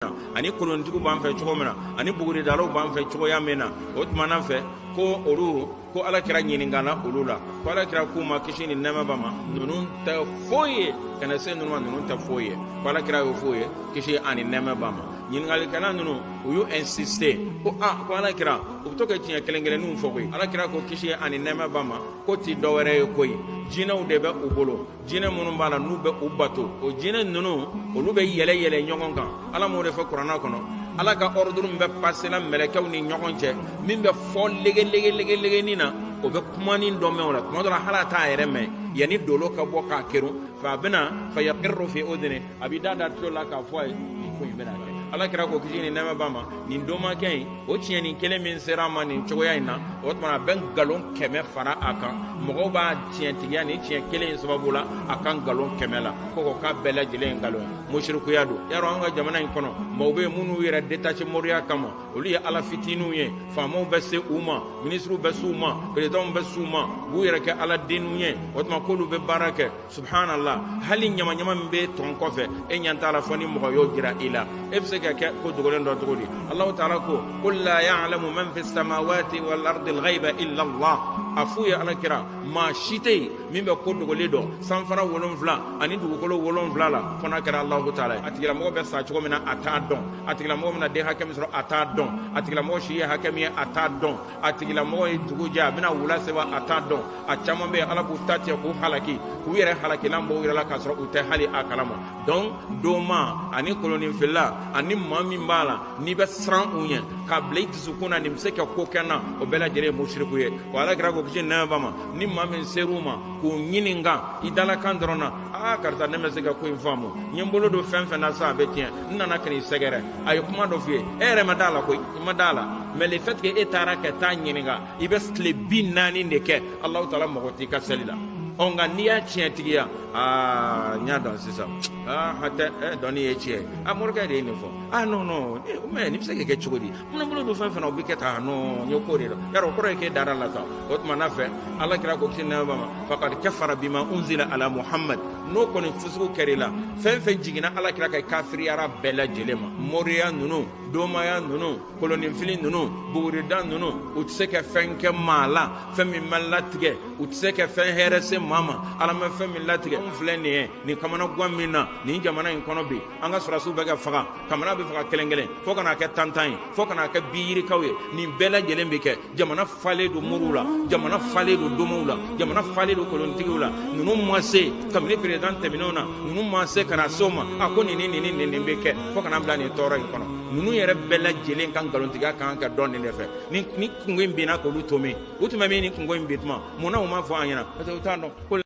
Na ani kolontigiw b'an fɛ cogo min na, ani buguridalaw b'an fɛ cogoya min na, o tuma na fɛ ko olu ko Ala kira ɲininkala olu la, ko Ala kira k'u ma, kisi ni nɛɛma b'a ma, ninnu tɛ foyi ye, kana se ninnu ma, ninnu tɛ foyi ye. Ko Ala kira y'o f'u ye, kisi ani nɛɛma b'a ma. Ɲininkalikɛla ninnu, u y'u insister ko a ko Ala kira, u bɛ to ka tiɲɛ kelen kelenninw fɔ koyi. Ala kira ko, kisi ani nɛɛma b'a ma, ko ti dɔwɛrɛ ye koyi, jinɛw de bɛ u bolo, jinɛ minnu b'a la n'u bɛ u bato. O jinɛ ninnu, olu bɛ yɛlɛ yɛlɛ ɲɔgɔn kan. Ala m'o de fɔ kuranna kɔnɔ. Ala ka ordre min bɛ passer la mɛlɛkɛw ni ɲɔgɔn cɛ, min bɛ fɔ legelege na, o bɛ kumanin dɔ mɛn o la. Tuma dɔ la, hali a t'a yɛrɛ mɛn, yanni dolo ka bɔ k'a kerun fa, a bɛna fa yaqirru fi udhuni, a b'i da da tulo la k'a fɔ a ye nin ko in bɛna kɛ. Ala kira ko, kisi ni nɛɛma b'a ma, nin domakɛ in, o tiɲɛnin kelen min sera a ma nin cogoya in na, o tuma a bɛ nkalon 100 fara a kan. Mɔgɔw b'a tiɲɛtigiya ni tiɲɛ kelen in sababu la a kan nkalon 100 la, ko k'a bɛɛ lajɛlen ye nkalon ye, musirikuya don. Yarɔ, an ka jamana in kɔnɔ, maaw bɛ yen minnu yɛrɛ détaché moriya kama, olu ye ala fitininw ye. Faamaw bɛ se u ma, minisiriw bɛ s'u ma, présidentw bɛ s'u ma, u b'u yɛrɛ kɛ ala denninw ye. O tuma k'olu bɛ baara kɛ. Subhanallah, hali ɲamaɲama min bɛ tɔn kɔfɛ, e ɲɛ t'a la fɔ ni mɔgɔ y'o jira i la. E bɛ se ka kɛ ko dogolen dɔ cogo di? Alahu taala ko: qul la ya'lamu man fi samawati wal ardi al-ghayba illa Allah. A f'u ye, Ala kira, maa si tɛ yen min bɛ ko dogolen dɔn sanfara 7 ani dugukolo 7 la, fo n'a kɛra Alahu taala ye. A tigilamɔgɔ bɛ sa cogo min na, a t'a dɔn. A tigilamɔgɔ bɛna den hakɛ min sɔrɔ, a t'a dɔn. A tigilamɔgɔ si ye hakɛ min ye, a t'a dɔn. A tigilamɔgɔ ye dugu jɛ, a bɛna wula se wa, a t'a dɔn. A caman bɛ yen, Ala b'u ta tigɛ k'u halaki, k'u yɛrɛ halakilan bɔ u yɛrɛ la k'a sɔrɔ u tɛ hali a kalama. Donc doma ani koloninfilila ani maa min b'a la n'i bɛ siran u ɲɛ k'a bila i dusukun na, nin bɛ se ka ko kɛ n na, o bɛɛ lajɛlen ye musiriku ye. Wa Ala kira ko, kisi nɛɛma b'a ma, ni maa min ser'u ma k'u ɲininka i dalakan dɔrɔn na: aa karisa, ne ma se ka ko in faamu, n ye n bolo don fɛn fɛn na sa, a bɛ tiɲɛ, n nana ka n'i sɛgɛrɛ, a ye kuma dɔ f'i ye, e yɛrɛ ma d'a la koyi, i ma d'a la, mais le fait que e taara ka taa ɲininka, i bɛ tile 40 de kɛ, Alahu taala mago t'i ka seli la. Ɔ nka n'i y'a tiɲɛtigiya, aa n y'a dɔn sisan, aa hatɛ ɛ dɔnni ye tiɲɛ ye, a morikɛ de ye nin fɔ, ah non non, mais nin bɛ se ka kɛ cogo di? N bolo don fɛn fɛn na, o bɛ kɛ tan, non, n ye ko de dɔn. Yarɔ, o kɔrɔ ye k'e dara la sa. O tuma n'a fɛ, Ala kira ko, kisi nɛɛma b'a ma: faqad kafara bima unzila ala Muhammad. N'o kɔni fusugu kɛr'i la, fɛn fɛn jiginna Ala kira kan, kafiriyara bɛɛ lajɛlen ma. Moriya ninnu, domaya ninnu, koloninfili ninnu, bugurida ninnu, u tɛ se ka fɛn kɛ maa la fɛn min ma latigɛ. U tɛ se ka fɛn hɛrɛ se maa ma, Ala ma fɛn min latigɛ. Anw filɛ nin ye nin kamanagan min na nin jamana in kɔnɔ bi, an ka sɔrɔdasiw bɛ ka faga, kamana bɛ faga kelen kelen, fo ka n'a kɛ tan tan ye, fo ka n'a kɛ bi yirikaw ye. Nin bɛɛ lajɛlen bɛ kɛ. Jamana falen don moriw la, jamana falen don domow la, jamana falen don kolontigiw la. Ninnu ma se kabini président tɛmɛnenw na, ninnu ma se ka na se o ma. A ko nin ni nin ni nin nin bɛ kɛ fo ka n'a bila nin tɔɔrɔ in kɔnɔ. Ninnu yɛrɛ bɛɛ lajɛlen ka nkalontigiya kan ka dɔn nin de fɛ. Ni kungo in binna k'olu to min, u tun bɛ min? Ni kungo in bin tuma, mun na u m'a fɔ an ɲɛna? Parce que u t'a dɔn ko